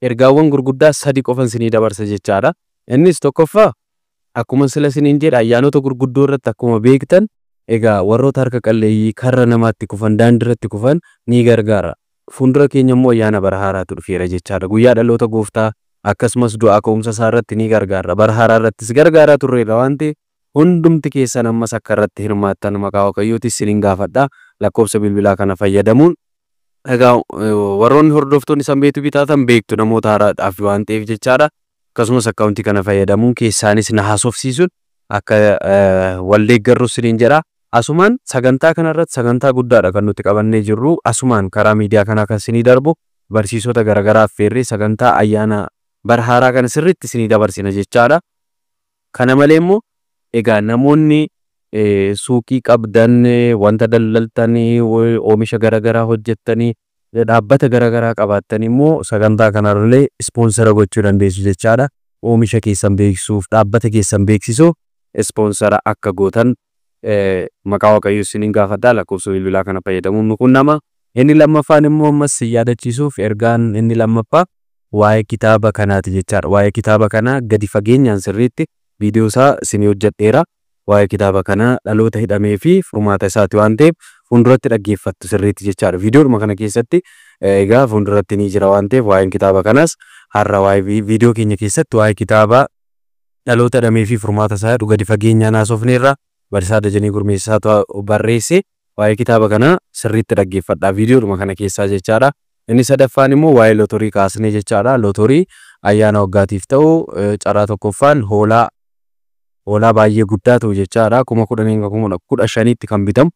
Ergaawwan gurguddaa sadi qofan isinii dabarsa jechaadha. Innis tokkoffaa, akkuma sila isiniin jedhe, ayyaanota gurguddoo irratti akkuma beektan egaa warroota harka qalleeyyii karra namaatti kufan, daandii irratti kufan ni gargaara. Fuuldura keenya immoo ayyaana bara haaraatu dhufeera jechaadha. Guyyaa dhaloota gooftaa akkasumas du'aa ka'umsa isaa irratti ni gargaara. Bara haaraa irrattis gargaaraa turreerra waan ta'eef hundumti keessan ammas akka irratti hirmaattan maqaa Waaqayyootis isiniin gaafadha. Lakkoofsa bilbilaa kana fayyadamuun egaa warroonni hordoftoonni Sanbeetuu bitaatan beektu, namoota haaraadhaaf waan ta'eef jechaadha. Akkasumas akkaawuntii kana fayyadamuun keessaanis na haasofsiisuun akka wal deeggarru isiniin jedha. Asumaan sagantaa kanarratti sagantaa guddaadha kan nuti qabannee jirru. Asumaan karaa miidiyaa kanaa kan isinii darbu barsiisota garaagaraa affeerree sagantaa ayyaana bara haaraa kana sirriitti isinii dabarsina jechaadha. Kana malee immoo egaa namoonni suuqii qabdan, wanta daldaltanii, oomisha garaagaraa hojjettanii, dhaabbata garaagaraa qabaattan immoo sagantaa kanarrallee ispoonsara gochuu dandeessu jechaadha. Oomisha keessan beeksisuuf, dhaabbata keessan beeksisuuf ispoonsara akka gootan maqaa Waaqayyoo isiniin gaafadha. Lakkoofsa bilbilaa kana fayyadamuun nu qunnama. Inni lammaffaan immoo ammas si yaadachiisuuf, ergaan inni lammaffaa waa'ee kitaaba kanaati jechaadha. Waa'ee kitaaba kanaa gadi fageenyaan sirriitti viidiyoo isaa isinii hojjedheera. Waa'ee kitaaba kanaa dhaloota hidhamee fi furmaata isaati waan ta'eef fuulduratti dhaggeeffattu sirriitti jechaadha. Viidiyoodhuma kana keessatti egaa fuulduratti ni jira waan ta'eef waa'een kitaaba kanaas har'a waa'ee viidiyoo keenya keessatti waa'ee kitaaba dhaloota hidhamee fi furmaata isaa jedhu gadi fageenyaan haasofneerra. Barsiisaa Dajanee Gurmeessaatu barreesse. Waa'ee kitaaba kanaa sirriitti dhaggeeffadha viidiyoodhuma kana keessaa jechaadha. Inni sadaffaan immoo waa'ee lootorii kaasnee jechaadha. Lootorii ayyaana waggaatiif ta'u carraa tokkoffaan hoolaa, hoolaa baay'ee guddaa ta'u jechaadha. 10,000 hanga 15,000tti kan bitamu.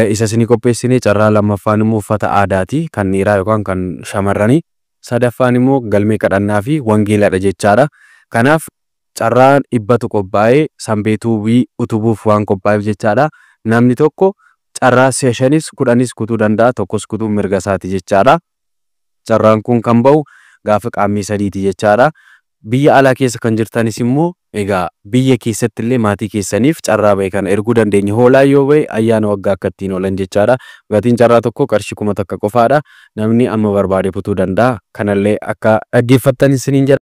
Isa isinii qopheessinee, carraa lammaffaan immoo uffata aadaati kan dhiiraa yookaan kan shamarranii. Sadaffaan immoo galmee kadhannaa fi wangeeladha jechaadha. Kanaaf carraan 100tu qophaa'ee Sanbeetuu utubuuf waan qophaa'eef jechaadha. Namni tokko carraa si'a shanis kudhanis kutuu danda'a, tokkos kutuu mirga isaati jechaadha. Carraan kun kan ba'u gaafa Qaammee 3ti jechaadha. Biyya alaa keessa kan jirtanis immoo egaa biyya keessatti illee maatii keessaniif carraa ba'e kana erguu dandeenya. Hoolaa yoo ba'e ayyaana waggaa akka ittiin oolan jechaadha. Gatiin carraa tokko qarshii 1,000 qofaadha. Namni amma barbaade kutuu danda'a. Kanallee akka dhaggeeffattan isiniin jedha.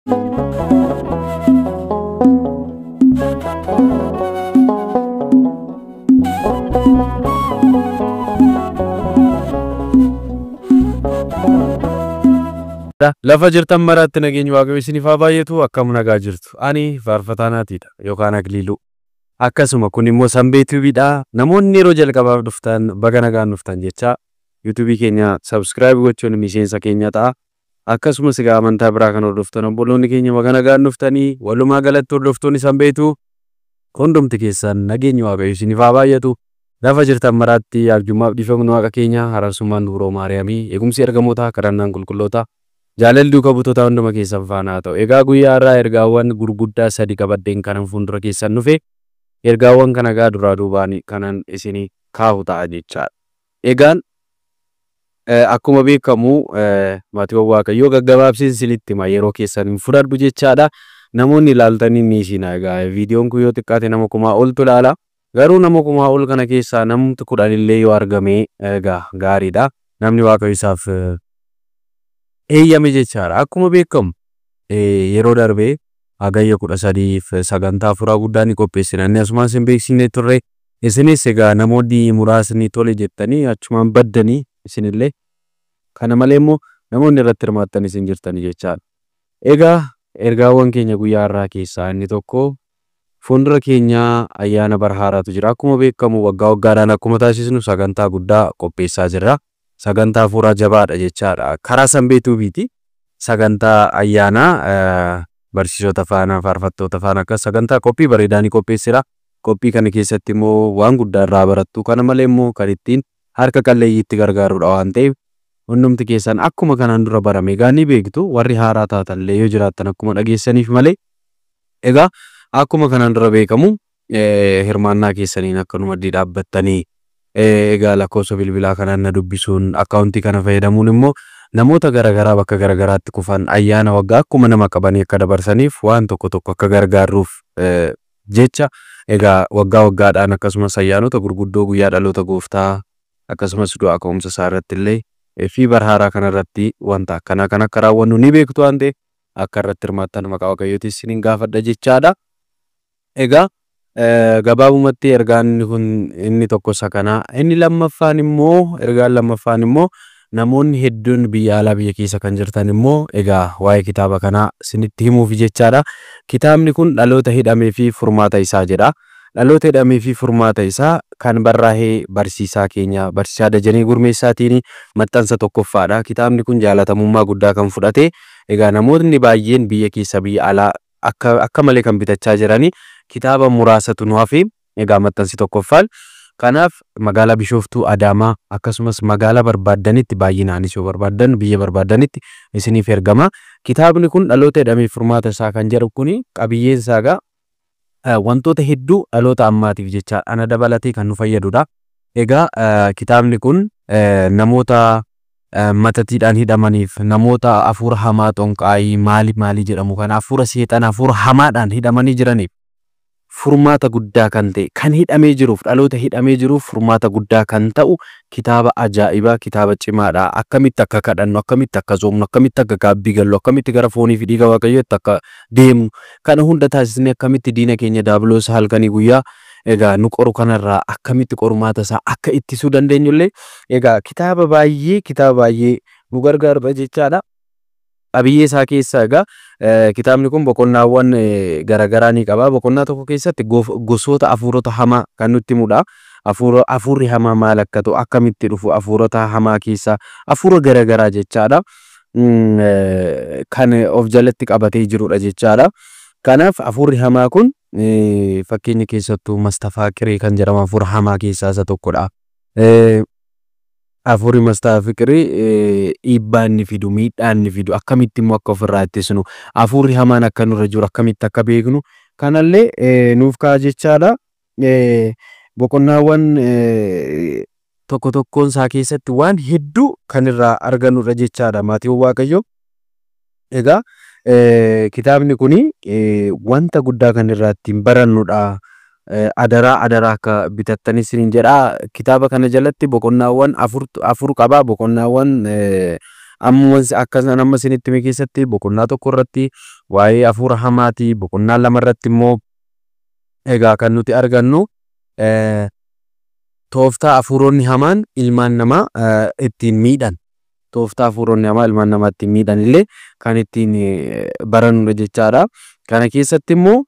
Lafa jirtan maraatti nageenyi Waaqayyo isiniif haa baay'atu. Akkam nagaa jirtu? Ani Faarfataa Naatiidha yookaan Akiliiluu. Akkasuma kun immoo Sanbee Tuubiidha. Namoonni yeroo jalqabaaf dhuftan baga nagaan dhuftan jecha yuutuubii keenya subscribe gochuun miseensa keenya ta'a. Akkasumas egaa amantaa biraa kan hordoftan obboloonni keenya baga nagaan dhuftanii. Walumaa galatti hordoftoonni Sanbeetuu hundumti keessan nageenyi Waaqayyo isiniif haa baay'atu. Lafa jirtan maraatti arjummaaf dhiifamni Waaqa keenya, araarsummaan Dubroo Maariyaamii, eegumsi ergamootaa, kadhannaan qulqullootaa, jaalalli duuka buutootaa hunduma keessan faana haa ta'u. Egaa guyyaa har'aa ergaawwan gurguddaa sadi qabadheen kanan fuuldura keessan dhufe, ergaawwan kana egaa duraa duubaan kanan isinii kaa'u ta'a jechaadha. Egaan akkuma beekamu maatiiwwan Waaqayyoo, gaggabaabseen isinitti hima, yeroo keessan hin fudhadhu jechaadha. Namoonni ilaaltanii ni isina, egaa viidiyoon kun yoo xiqqaate nama 1000 oltu ilaala. Garuu nama 1000 ol kana keessaa namni 10 illee yoo argame egaa gaariidha. Namni Waaqayyo isaaf eeyyame jechaadha. Akkuma beekamu yeroo darbee Hagayya 13f sagantaa afuuraa guddaa ni qopheessina. Inni asumaan isin beeksisnee turre. Isinis egaa namoonni muraasni tole jettanii achumaan baddanii isinillee. Kana malee immoo namoonni irratti hirmaattan isin jirtanii jechaadha. Egaa ergaawwan keenya guyyaa har'aa keessaa inni tokko, fuuldura keenya ayyaana bara haaraatu jira. Akkuma beekamu waggaa waggaadhaan akkuma taasisnu sagantaa guddaa qopheessaa jirra. Sagantaa afuuraa jabaadha jechaadha. Karaa Sanbee Tuubiiti. Sagantaa ayyaanaa barsiisota faana, faarfattoota faana akkas sagantaa qophii bareedaa ni qopheessira. Qophii kana keessatti immoo waan guddaa irraa barattu. Kana malee immoo kan ittiin harka qalleeyyiitti gargaarudha waan ta'eef hundumti keessan akkuma kanaan dura barame egaa ni beektu, warri haaraa taatanillee yoo jiraattan akkuma dhageessaniif malee, egaa akkuma kanaan dura beekamu hirmaannaa keessaniin akkanuma maddii dhaabbattanii egaa lakkoofsa bilbilaa kanaan na dubbisuun, akkaawuntii kana fayyadamuun immoo namoota garaagaraa bakka garaagaraatti kufan ayyaana waggaa akkuma nama qabanii akka dabarsaniif waan tokko tokko akka gargaarruuf jecha egaa waggaa waggaadhaan akkasumas ayyaanota gurguddoo guyyaa dhaloota gooftaa akkasumas du'aa ka'umsa isaa irratti illee fi bara haaraa kanarratti wanta akkanaa kan akka raawwannu ni beektu waan ta'eef akka irratti hirmaattan maqaa Waaqayyootiin isiniin gaafadha jechaadha. Egaa gabaabumatti ergaan kun inni tokko isa kana. Inni lammaffaan immoo ergaan lammaffaan immoo namoonni hedduun biyya alaa biyya keessa kan jirtan immoo egaa waa'ee kitaaba kanaa isinitti himuuf jechaadha. Kitaabni kun dhaloota hidhamee fi furmaata isaa jedha. Dhaloota hidhamee fi furmaata isaa kan barraa'ee barsiisaa keenya barsiisaa Dajanee Gurmeessaatiin maxxansa tokkoffaadha. Kitaabni kun jaalatamummaa guddaa kan fudhate egaa namoonni baay'een biyya keessa biyya alaa akka malee kan bitachaa jirani kitaaba muraasatu nu hafe egaa maxxansi tokkoffaan. Kanaaf magaalaa Bishooftuu, Adaamaa akkasumas magaalaa barbaaddanitti baay'inaanis yoo barbaaddan biyya barbaaddanitti isiniif ergama. Kitaabni kun dhaloota hidhamee furmaata isaa kan jedhu kuni qabiyyeen isaa egaa wantoota hedduu dhaloota ammaatiif jecha ana dabalatee kan nu fayyadudha. Egaa kitaabni kun namoota matatiidhaan hidhamaniif, namoota hafuura hamaa xonqaayii maali maali jedhamu kana hafuura seexana hafuura hamaadhaan hidhamanii jiraniif furmaata guddaa kan ta'e kan hidhamee jiruuf dhaloota hidhamee jiruuf furmaata guddaa kan ta'u kitaaba ajaa'ibaa kitaaba cimaadha. Akkamitti akka kadhannu, akkamitti akka soomnu, akkamitti akka gaabbii gallu, akkamitti gara foonii fi dhiiga Waaqayyootti akka deemnu kana hunda taasisnee akkamitti diina keenya daabiloos halkanii guyyaa egaa nu qoru kanarraa akkamitti qormaata isaa akka ittisuu dandeenyullee egaa kitaaba baay'ee nu gargaarudha jechaadha. Qabiyyee isaa keessaa egaa kitaabni kun boqonnaawwan garaagaraa ni qaba. Boqonnaa tokko keessatti gosoota hafuurota hamaa kan nutti himudha. Hafuurri hamaa maal akka ta'u, akkamitti dhufu, hafuurota hamaa keessaa hafuura garaagaraa jechaadha. Kan of jalatti qabatee jirudha jechaadha. Kanaaf hafuurri hamaa kun fakkeenya keessattuu mastafaaqirii kan jedhamu hafuura hamaa keessaa isa tokkodha. Hafuurri mastaafiqirii dhiibbaa inni fidu, miidhaa inni fidu, akkamitti immoo akka ofirraa ittisnu, hafuurri hamaan akka nurra jiru akkamitti akka beeknu kanallee nuuf ka'a jechaadha. Boqonnaawwan tokko tokkoon isaa keessatti waan hedduu kan irraa argannudha jechaadha maatiiwwan Waaqayyoo. Egaa kitaabni kuni wanta guddaa kan irraa ittiin barannudha. Adaraa akka bitattanis isiniin jedha. Kitaaba kana jalatti boqonnaawwan afur qaba. Boqonnaawwan amma akka amma isinitti hime keessatti boqonnaa tokko irratti waa'ee hafuura hamaati. Boqonnaa lama irratti immoo egaa kan nuti argannu tooftaa hafuuronni hamaan ilmaan namaa ittiin miidhan. Tooftaa hafuuronni hamaa ilmaan namaa ittiin miidhan illee kan ittiin barannudha jechaadha. Kana keessatti immoo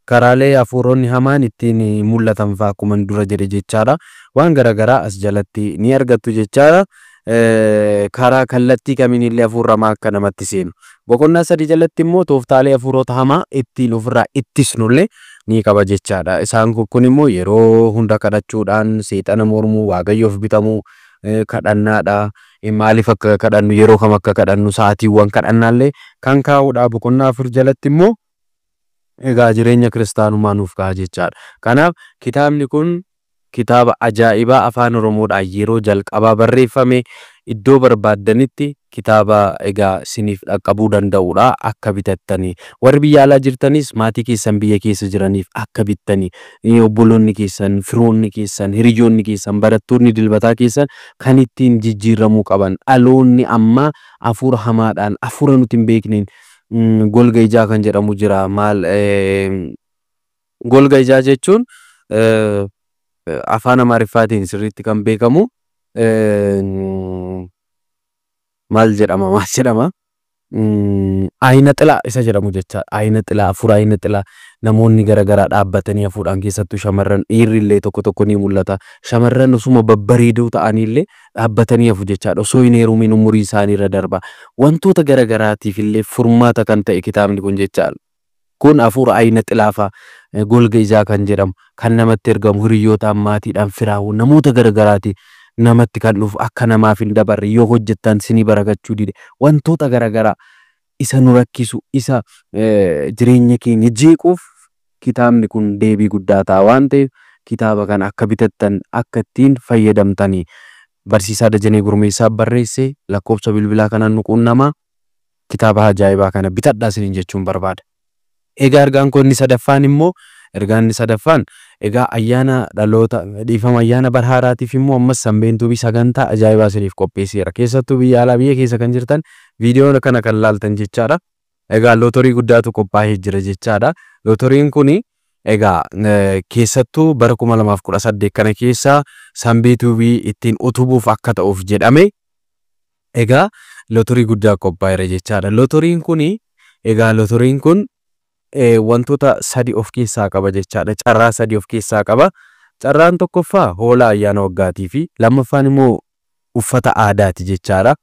karaalee hafuuronni hamaan ittiin mul'atan fa'aa akkuma dura jedhe jechaadha. Waan garaagaraa as jalatti ni argattu jechaadha. Karaa kallattii kamiin illee hafuurri hamaa akka namatti seenu. Boqonnaa sadii jalatti immoo tooftaalee hafuurota hamaa ittiin ofirraa ittisnullee ni qaba jechaadha. Isaan kun immoo yeroo hunda kadhachuudhaan seexana mormuu, Waaqayyoof bitamuu, kadhannaadha. Maaliif akka kadhannu, yeroo kam akka kadhannu, sa'aatiiwwan kadhannaallee kan kaa'udha. Boqonnaa afur jalatti immoo egaa jireenya kiristaanummaa nuuf ka'a jechaadha. Kanaaf kitaabni kun kitaaba ajaa'ibaa afaan Oromoodhaan yeroo jalqabaa barreeffame iddoo barbaaddanitti kitaaba egaa isiniif dhaqqabuu danda'udha akka bitattanii. Warri biyya alaa jirtanis maatii keessan biyya keessa jiraniif akka bittanii, obboloonni keessan, firoonni keessan, hiriyoonni keessan, barattoonni dilbataa keessan kan ittiin jijjiiramuu qaban. Dhaloonni ammaa hafuura hamaadhaan, hafuura nuti hin beekneen golga ijaa kan jedhamu jira. Maal golga ijaa jechuun afaan Amaariffaatiin sirriitti kan beekamu maal jedhama ayina xilaa isa jedhamu jechaadha. Ayina xilaa, hafuura ayina xilaa namoonni garaagaraa dhaabbatanii hafuudhaan keessattuu shamarran dhiirri illee tokko tokko ni mul'ata. Shamarran osuma babbareedoo ta'anii dhaabbatanii hafu jechaadha. Osoo hin heerumin umurii isaanii irra darba. Wantoota garaagaraatiif illee furmaata kan ta'e kitaabni kun jechaadha. Kun hafuura ayina xilaa fa'a golga ijaa kan jedhamu kan namatti ergamu hiriyootaan, maatiidhaan, firaawwan namoota garaagaraati namatti kan dhufu akka namaaf hin dabarre yoo hojjettan sinii barakachuu dide wantoota garaagaraa isa nu rakkisu isa jireenya keenya jeequuf kitaabni kun deebii guddaa ta'a waan ta'eef kitaaba kana akka bitattan akka ittiin fayyadamtanii barsiisaa Dajanee Gurmeessaa barreesse lakkoofsa bilbilaa kanaan nu quunnamaa kitaaba ajaa'ibaa kana bitadhaa isiniin jechuun barbaada. Egaa ergaan koo inni sadaffaan immoo Ergaan inni sadaffaan egaa ayyaana dhaloota dhiifama ayyaana bara haaraatiif immoo ammas Sanbeen Tuubii sagantaa ajaa'ibaa isiniif qopheesseera. Keessattuu biyya alaa biyya keessa kan jirtan viidiyoo kana kan laaltan jechaadha. Egaa lootorii guddaatu qophaa'ee jira jechaadha. Lootoriin kuni egaa keessattuu bara 2018 kana keessa Sanbee Tuubii ittiin utubuuf akka ta'uuf jedhame egaa lootorii guddaa qophaa'eera jechaadha. Lootoriin kuni egaa lootoriin kun wantoota sadi of keessaa qaba jechaadha. Carraa sadi of keessaa qaba. Carraan tokkoffaa hoolaa ayyaana waggaatii fi lammaffaan immoo uffata aadaati jechaadha.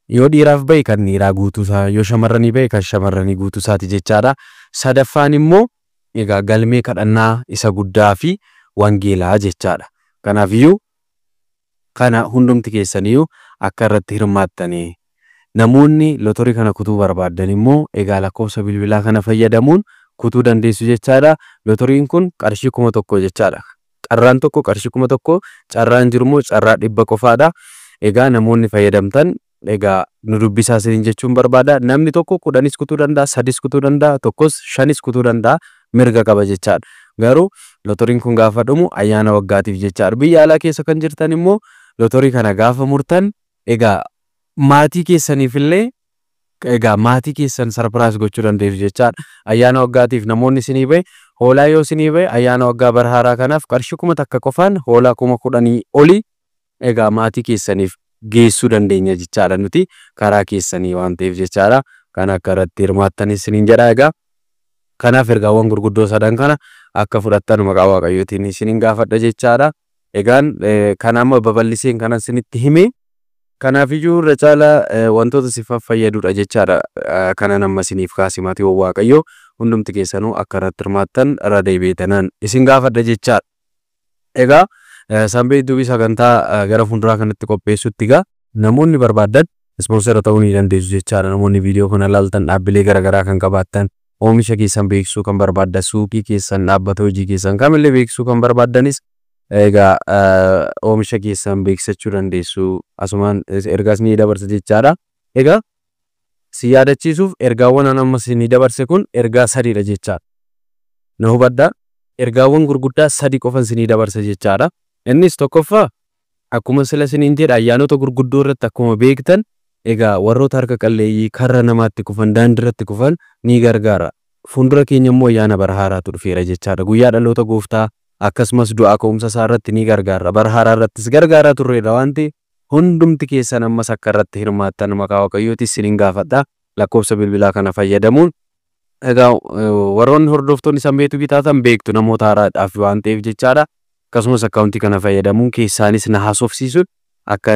Yoo dhiiraaf bahe kan dhiiraa guutuusaa, yoo shamarranii bahe kan shamarranii guutuusaati jechaadha. Sadaffaan immoo egaa galmee kadhannaa isa guddaa fi wangeelaa jechaadha. Kanaafiyyuu kana hundumti keessaniyyuu akka irratti hirmaattanii namoonni lootorii kana kutuu barbaadan immoo egaa lakkoofsa bilbilaa kana fayyadamuun kutuu dandeessu jechaadha. Lootoriin kun qarshii 1000 jechaadha. Carraan tokko qarshii 1000, carraan jiru immoo carraa 100 qofaadha. Egaa namoonni fayyadamtan egaa nu dubbisaa isiniin jechuun barbaada. Namni tokko 10s kutuu danda'a, 3s kutuu danda'a, tokkos 5s kutuu danda'a, mirga qaba jechaadha. Garuu lootoriin kun gaafa dhumu ayyaana waggaatiif jechaadha. Biyya alaa keessa kan jirtan immoo lootorii kana gaafa murtan egaa maatii keessaniifillee egaa maatii keessan sarpiraas gochuu dandeessu jechaadha. Ayyaana waggaatiif namoonni isinii bahe hoolaa yoo isinii bahe ayyaana waggaa bara haaraa kanaaf qarshii 1000 qofaan hoolaa 10,000 olii egaa maatii keessaniif geessuu dandeenya jechaadha nuti karaa keessanii waan ta'eef jechaadha. Kan akka irratti hirmaattanis isiniin jedha egaa. Kanaaf ergaawwan gurguddoo sadan kana akka fudhattan maqaa Waaqayyootiin isiniin gaafadha jechaadha. Egaan kan amma babal'iseen kana isinitti hime. Kanaafiyyuu irra caalaa wantoota si fayyadudha jechaadha. Kanan amma isiniif kaase maatiiwwan Waaqayyoo hundumti keessanuu akka irratti hirmaattan irra deebi'eetanan isin gaafadha jechaadha. Egaa Sanbee Tuubii sagantaa gara fuulduraa kanatti qopheessutti egaa namoonni barbaadan ispoonsera ta'uu ni dandeessu jechaadha. Namoonni viidiyoo kana ilaaltan dhaabbilee garaagaraa kan qabaattan oomisha keessan beeksisuu kan barbaaddan suuqii keessan dhaabbata hojii keessan kamillee beeksisuu kan barbaaddanis egaa oomisha keessan beeksisachuu dandeessu asumaan ergaas ni dabarsa jechaadha. Egaa si yaadachiisuuf ergaawwan an amma ni dabarse kun ergaa sadiidha jechaadha. Na hubadhaa, ergaawwan gurguddaa sadi qofan isinii dabarsa jechaadha. Innis tokkoffaa akkuma sila isiniin jedhe ayyaanota gurguddoo irratti akkuma beektan egaa warroota harka qalleeyyii karra namaatti kufan daandii irratti kufan ni gargaara. Fuuldura keenya immoo ayyaana bara haaraatu dhufeera jechaadha. Guyyaa dhaloota gooftaa akkasumas du'aa ka'umsa isaa irratti ni gargaara. Bara haaraa irrattis gargaaraa turreedha waan ta'eef hundumti keessan ammas akka irratti hirmaattan maqaa Waaqayyootti isiniin gaafadha. Lakkoofsa bilbilaa kana fayyadamuun egaa warroonni hordoftoonni Sanbee Tuubii taatan beektu namoota haaraadhaaf waan ta'eef jechaadha. Akkasumas akkaawuntii kana fayyadamuun keessaanis na haasofsiisuun akka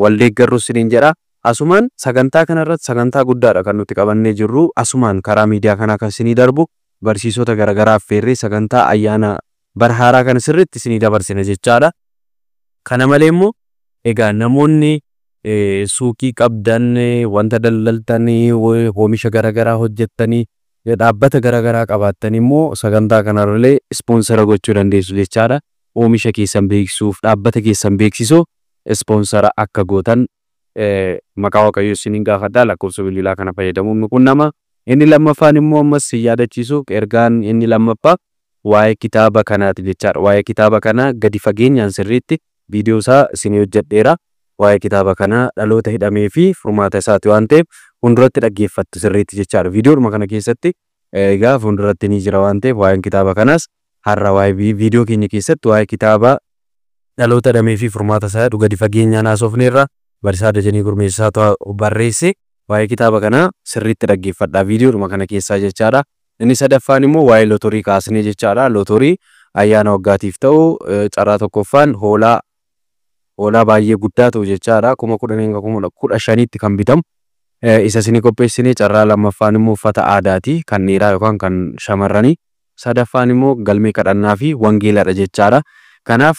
wal deeggarru isiniin jedha. Asumaan sagantaa kanarratti sagantaa guddaadha kan nuti qabannee jirru. Asumaan karaa miidiyaa kanaa kan isinii darbu barsiisota garaagaraa affeerree sagantaa ayyaana bara haaraa kana sirriitti isinii dabarsina jechaadha. Kana malee immoo egaa namoonni suuqii qabdan wanta daldaltanii oomisha garaagaraa hojjettanii dhaabbata garaagaraa qabaattan immoo sagantaa kanarrallee ispoonsara gochuu dandeessu jechaadha. Oomisha keessan beeksisuuf dhaabbata keessan beeksisuuf ispoonsara akka gootan maqaa Waaqayyoo isiniin gaafadha. Lakkoofsa bilbilaa kana fayyadamuun nu qunnama. Inni lammaffaan immoo ammas si yaadachiisuuf ergaan inni lammaffaa waa'ee kitaaba kanaati jechaadha. Waa'ee kitaaba kanaa gadi fageenyaan sirriitti viidiyoo isaa isinii hojjedheera. Waa'ee kitaaba kanaa dhaloota hidhamee fi furmaata isaati waan ta'eef fuulduratti dhaggeeffattu sirriitti jechaadha. Viidiyoodhuma kana keessatti egaa fuulduratti ni jira waan ta'eef waa'een kitaaba kanaas har'a waa'ee viidiyoo keenya keessatti waa'ee kitaaba dhaloota hidhamee fi furmaata isaa gadi fageenyaan haasofneerra. Barsiisaa Dajanee Gurmeessaa barreesse waa'ee kitaaba kanaa sirriitti dhaggeeffadhaa viidiyoodhuma kana keessaa jechaadha. Inni sadaffaan immoo waa'ee lootorii kaasnee jechaadha. Lootorii ayyaana waggaatiif ta'u carraa tokkoffaan hoolaa baay'ee guddaa ta'u jechaadha. 10,000 hanga 15,000tti kan bitamu. Isa isinii qopheessine carraa lammaffaan immoo uffata aadaati kan dhiiraa yookaan kan shamarranii. Sadaffaan immoo galmee kadhannaa fi wangeeladha jechaadha. Kanaaf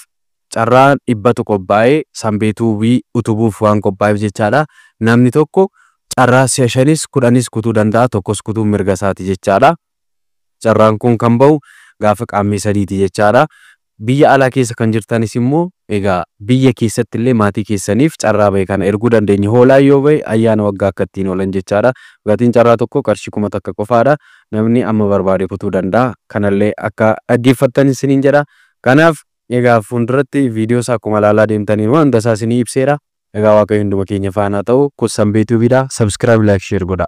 carraa 100 qophaa'ee Sanbee Tuubii utubuuf waan qophaa'eef jechaadha. Namni tokko carraa 5s 10s kutuu danda'a, tokkos kutuu mirga isaati jechaadha. Carraan kun kan bahu gaafa qaammee sadiiti jechaadha. Biyya alaa keessa kan jirtanis immoo egaa biyya keessatti illee maatii keessaniif carraa bahe kana erguu dandeenya. Hoolaa yoo bahe ayyaana waggaa akka ittiin oolan jechaadha. Gatiin carraa tokko qarshii 1000 qofaadha. Namni amma barbaade kutuu danda'a. Kanallee akka dhaggeeffattan isiniin jedha. Kanaaf egaa fuulduratti viidiyoo isaa akkuma ilaalaa deemtaniin wanta isaa isinii ibseera. Egaa Waaqayyo hunduma keenya faana ta'u. Kun Sanbee Tuubiidha. Subscribe, like, share godhaa.